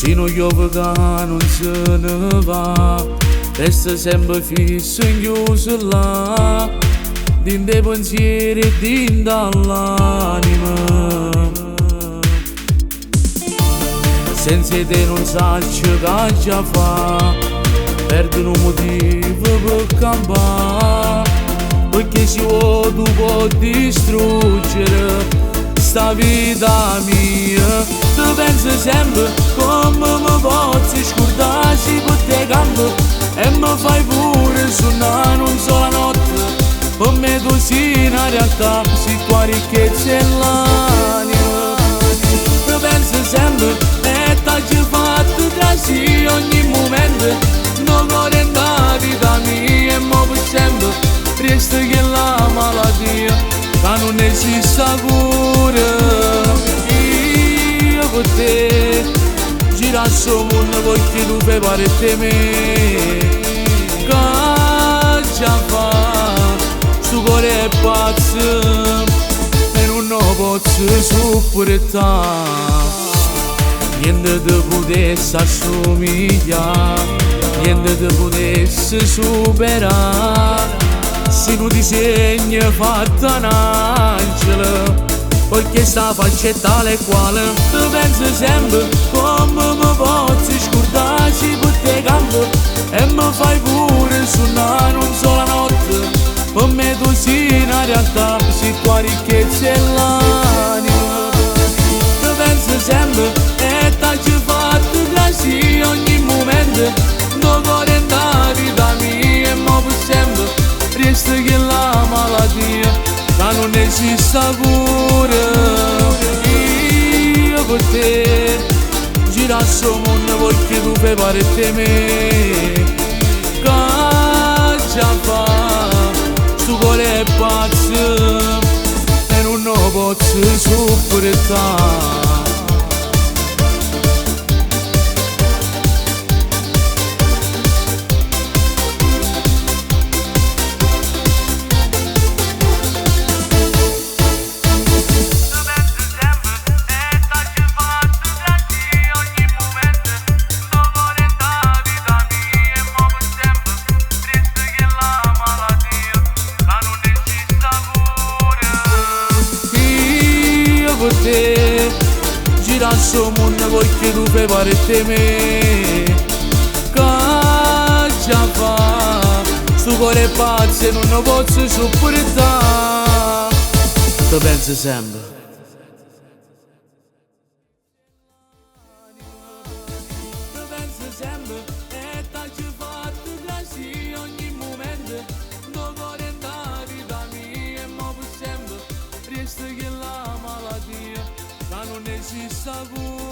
Si nu chiove che non se ne va, resta sempre fisso chiuso là, dint' 'e pensieri e dint' all'anima. Senza 'e te nun saccio che aggia fa, perdo nu motivo per campà, perché si vuoi tu puoi distruggere sta vita mia. Te penso sempre come mi posso scordare si per te campo e mi fai pure suonare non solo la notte. Per me tu sei una realtà, sei tua ricchezza e l'anima. Te penso sempre e t'ho fatto trasì ogni momento, no cuore in vita mia e mo per sempre resta che la malattia che non esiste cura. Io per te girasso il mondo perché tu fai parte di me. Che già fa, sto cuore è pazzo e non lo posso sopportare. Niente ti potesse assomigliare, niente ti potesse superare. Se non disegno fatta un angelo, perché sta faccia è tale e quale. Te penso sempre come mi posso scordare si per te campo e mi fai pure suonare non solo la notte. Per me tu sei una realtà, sei tua ricchezza e l'anima. Te penso sempre e t'ho fatto trasì ogni momento, no cuore in vita mia e mo per sempre resta che la malattia che non esiste cura. Io per te girasso il mondo perché tu fai parte di me. Che già fa, sto cuore è pazzo e non lo posso sopportare. Io per te girasso il mondo perché tu fai parte di me. Che già fa, sto cuore è pazzo e non lo posso sopportare. Te penso sempre. Te penso sempre e t'ho fatto trasì ogni momento, no cuore in vita mia e mo per sempre resta che la malattia che non esiste cura.